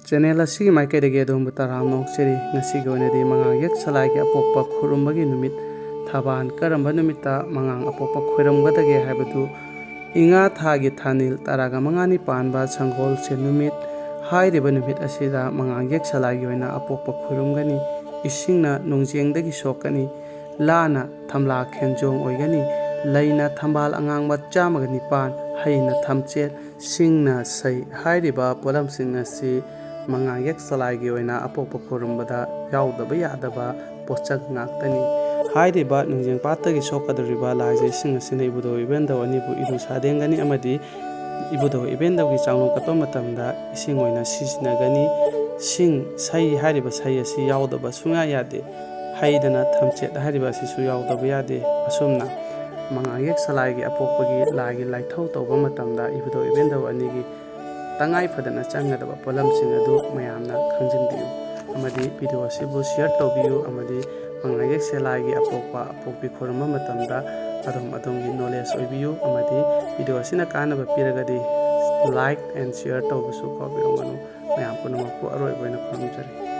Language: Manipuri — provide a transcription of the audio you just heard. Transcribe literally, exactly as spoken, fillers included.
ꯆꯦꯅꯦꯜ ꯑꯁꯤꯒꯤ ꯃꯥꯏꯀꯩꯗꯒꯤ ꯑꯗꯣꯝꯕꯨ ꯇꯔꯥꯝꯅ ꯑꯣꯛꯆꯔꯤ꯫ ꯉꯁꯤꯒꯤ ꯑꯣꯏꯅꯗꯤ ꯃꯉꯥꯡ ꯌꯦꯛ ꯁꯂꯥꯏꯒꯤ ꯑꯄꯣꯛꯄ ꯈꯨꯔꯨꯝꯕꯒꯤ ꯅꯨꯃꯤꯠ ꯊꯕꯥꯟ ꯀꯔꯝꯕ ꯅꯨꯃꯤꯠꯇ ꯃꯉꯥꯡ ꯑꯄꯣꯛꯄ ꯈꯨꯔꯨꯝꯒꯗꯒꯦ ꯍꯥꯏꯕꯗꯨ ꯏꯉꯥ ꯊꯥꯒꯤ ꯊꯥꯅꯤꯜ ꯇꯔꯥꯒ ꯃꯉꯥꯅꯤ ꯄꯥꯟꯕ ꯁꯪꯒꯣꯜꯁꯦꯟ ꯅꯨꯃꯤꯠ꯫ ꯍꯥꯏꯔꯤꯕ ꯅꯨꯃꯤꯠ ꯑꯁꯤꯗ ꯃꯉꯥꯡ ꯌꯦꯛ ꯁꯂꯥꯏꯒꯤ ꯑꯣꯏꯅ ꯑꯄꯣꯛꯄ ꯈꯨꯔꯨꯝꯒꯅꯤ꯫ ꯏꯁꯤꯡꯅ ꯅꯨꯡꯖꯦꯡꯗꯒꯤ ꯁꯣꯛꯀꯅꯤ꯫ ꯂꯥꯅ ꯊꯝꯂꯥ ꯈꯦꯟꯖꯣꯡ ꯑꯣꯏꯒꯅꯤ꯫ ꯂꯩꯅ ꯊꯝꯕꯥꯜ ꯑꯉꯥꯡꯕ ꯆꯥꯝꯃꯒ ꯅꯤꯄꯥꯟ, ꯍꯩꯅ ꯊꯝꯆꯦꯠ, ꯁꯤꯡꯅ ꯁꯩ꯫ ꯍꯥꯏꯔꯤꯕ ꯄꯣꯠꯂꯝꯁꯤꯡ ꯑꯁꯤ ꯃꯉꯥꯡ ꯌꯦꯛ ꯁꯂꯥꯏꯒꯤ ꯑꯣꯏꯅ ꯑꯄꯣꯛꯄ ꯈꯨꯔꯨꯝꯕꯗ ꯌꯥꯎꯗꯕ ꯌꯥꯗꯕ ꯄꯣꯠꯁꯛ ꯉꯥꯛꯇꯅꯤ꯫ ꯍꯥꯏꯔꯤꯕ ꯅꯨꯡꯖꯦꯡ ꯄꯥꯠꯇꯒꯤ ꯁꯣꯛꯀꯗꯧꯔꯤꯕ ꯂꯥꯏꯖꯩꯁꯤꯡ ꯑꯁꯤꯅ ꯏꯕꯨꯙꯧ ꯏꯕꯦꯟꯗꯧ ꯑꯅꯤꯕꯨ ꯏꯔꯨ ꯁꯥꯗꯦꯡꯒꯅꯤ ꯑꯃꯗꯤ ꯏꯕꯨꯙꯧ ꯏꯕꯦꯟꯗꯧꯒꯤ ꯆꯥꯡꯂꯣꯡ ꯀꯠꯄ ꯃꯇꯝꯗ ꯏꯁꯤꯡ ꯑꯣꯏꯅ ꯁꯤꯖꯤꯟꯅꯒꯅꯤ꯫ ꯁꯤꯡ, ꯁꯩ ꯍꯥꯏꯔꯤꯕ ꯁꯩ ꯑꯁꯤ ꯌꯥꯎꯗꯕ ꯁꯨꯡꯌꯥ ꯌꯥꯗꯦ꯫ ꯍꯩꯗꯅ ꯊꯝꯆꯦꯠ ꯍꯥꯏꯔꯤꯕ ꯑꯁꯤꯁꯨ ꯌꯥꯎꯗꯕ ꯌꯥꯗꯦ꯫ ꯑꯁꯨꯝꯅ ꯃꯉꯥꯡ ꯌꯦꯛ ꯁꯂꯥꯏꯒꯤ ꯑꯄꯣꯛꯄꯒꯤ ꯂꯥꯏꯒꯤ ꯂꯥꯏꯊꯧ ꯇꯧꯕ ꯃꯇꯝꯗ ꯏꯕꯨꯙꯧ ꯏꯕꯦꯟꯗꯧ ꯑꯅꯤꯒꯤ ꯇꯉꯥꯏ ꯐꯗꯅ ꯆꯪꯒꯗꯕ ꯄꯣꯠꯂꯝꯁꯤꯡ ꯑꯗꯨ ꯃꯌꯥꯝꯅ ꯈꯪꯖꯤꯟꯕꯤꯌꯨ ꯑꯃꯗꯤ ꯚꯤꯗꯤꯑꯣ ꯑꯁꯤꯕꯨ ꯁꯤꯌꯔ ꯇꯧꯕꯤꯌꯨ ꯑꯃꯗꯤ ꯃꯉꯥꯡ ꯌꯦꯛ ꯁꯂꯥꯏꯒꯤ ꯑꯄꯣꯛꯄ ꯑꯄꯣꯛꯄꯤ ꯈꯨꯔꯨꯝꯕ ꯃꯇꯝꯗ ꯑꯗꯣꯝ ꯑꯗꯣꯝꯒꯤ ꯅꯣꯂꯦꯖ ꯑꯣꯏꯕꯤꯌꯨ ꯑꯃꯗꯤ ꯚꯤꯗꯤꯑꯣ ꯑꯁꯤꯅ ꯀꯥꯟꯅꯕ ꯄꯤꯔꯒꯗꯤ like and share ꯇꯧꯕꯁꯨ ꯀꯥꯎꯕꯤꯔꯝꯒꯅꯨ꯫ ꯃꯌꯥꯝ ꯄꯨꯝꯅꯃꯛꯄꯨ ꯑꯔꯣꯏꯕ ꯑꯣꯏꯅ ꯈꯨꯔꯨꯝꯖꯔꯤ꯫